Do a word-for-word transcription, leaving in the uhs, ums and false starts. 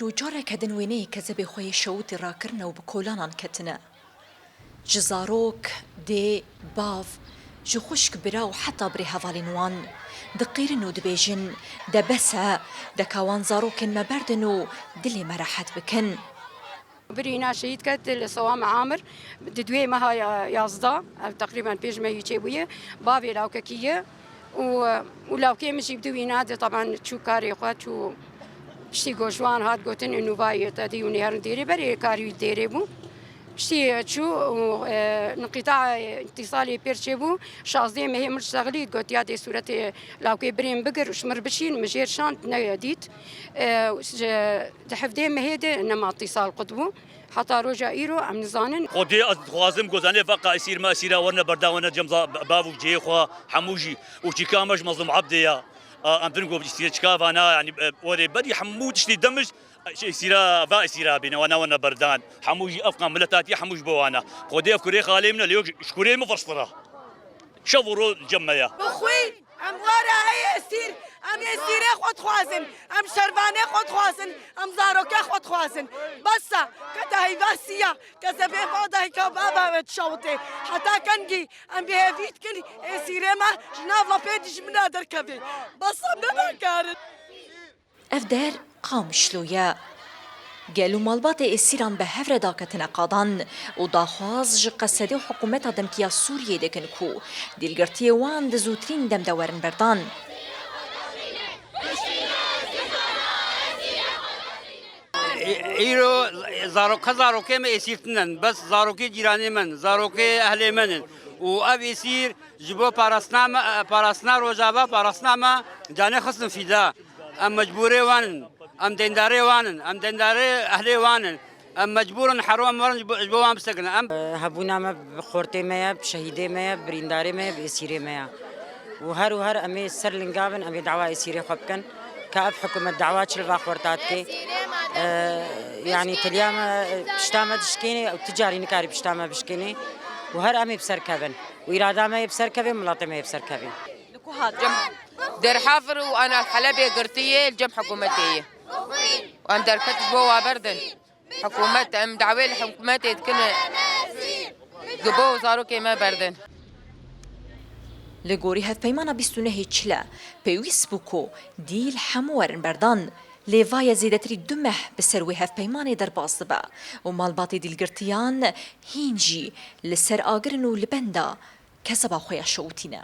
Û careke din wêneyê kezebê xwe yê şewitî rakirine û bi kolanan ketine. Ji zarok, dê, bav, ji xwişk, bira û heta birê hevalên wan diqîrin û dibêjin, de bes e, de ka wan zarokên me berdin û dilê me rehet bikin. Birîna şehîd ket li Sewama Amir, di duê meha ya-, yazdeh, ev teqrîben pênc mehî çêbûye, bavê lawkekî ye û, û lawkê min jî bi dû wîna de, teban çû karê xwe, çû piştî ku ji wan hat gotin, nûvayê te dî û nêherin dêrê, berê karî wî dêrê bû. Piştî çû û, e, niqîta îtîsalê pêr çêbû, şazdeh mehê min şexlî gotiya dê sûretê lawkê birê min bigir û ji min re bişîn, min jêr şand, nedît. E, ji, di hevdeh mehê de nema îtîsal qut bû. Heta roja îro em nizanin. Xwedê ez dixwazim ku zanê veqa esîr me, esîra werine berdan, werine cem za-, bav û cihê xwe hemû jî û çîka me ji Mezlûm Ebdê ya. A, em din ku îstîre çika vana, yanî, e, werê berî hemû tiştî demij, e, şey, îstîra, va îstîra bîne, wana, wana berdan. Hemû jî ev qan miletatiye, hemû ji bo wana. Xwedê ev kurê xalê min e, lê yok ji kurê min veştira. Şev û ro cem me ya. Bi xwîn, em were hey esîr, em esîrê xwe dixwazin, em şervanê xwe dixwazin, em zarokê xwe dixwazin. Bes e, kete heyva siya, kezebê xwe dayika baba me dişewitê. Heta kengî em bêhevî dikin, êsîrê me ji nav lapê dijmina derkevê. Bes e, me nakarin. Ev der Qamişlo ye. Gel û malbatê êsîran bi hev re daketine qadan û daxwaz ji Qesedê û hikûmeta demkî ya Sûriyê dikin ku dîlgirtiyê wan di zûtirîn dem de werin berdan. Î-, îro zaroka zarokê me êsîrtin in, bes zarokê cîranê me in, zarokê ehlê me in. Û ev êsîr ji bo parastina me, parastina Rojava, parastina me canê xistin fîda. Em mecbûrê wan in, em deyndarê wan in, em deyndarê ehlê wan in. Em mecbûr in heron werin ji bo, ji bo wan bisekinin. Em Hebûna me bi xortê me ye, bi şehîdê me ye, bi birîndarê me ye, bi êsîrê me ye. Û her û her em ê ser lingav in, em ê dawa êsîrê xwe bikin. Ka ev hikûmet dawa çi li va xorta dike. E, yanî tiliya me, pişta me dişkênê û tu carî nikarî pişta me bişkênê. Û her em ê bi ser kevin. Û îrada me yê bi ser kevê, miletê me yê bi ser kevê. Li ku hat cem Derhafir û ana Helebê girtiye, li cem hikûmetê ye. Em derket ji bo wa berdin. Hikûmet, em dawê li hikûmetê dikin, ji bo zarokê me berdin. Li gorî Hevpeymana bîst û nehê Çile, pêwîst bû ku dîl hemû werin berdan, lê va ye zêdetirî du meh bi ser wê hevpeymanê derbas dibe û malbatê dîlgirtiyan hîn jî li ser agir in û li benda kezeba xwe ya şewitî ne.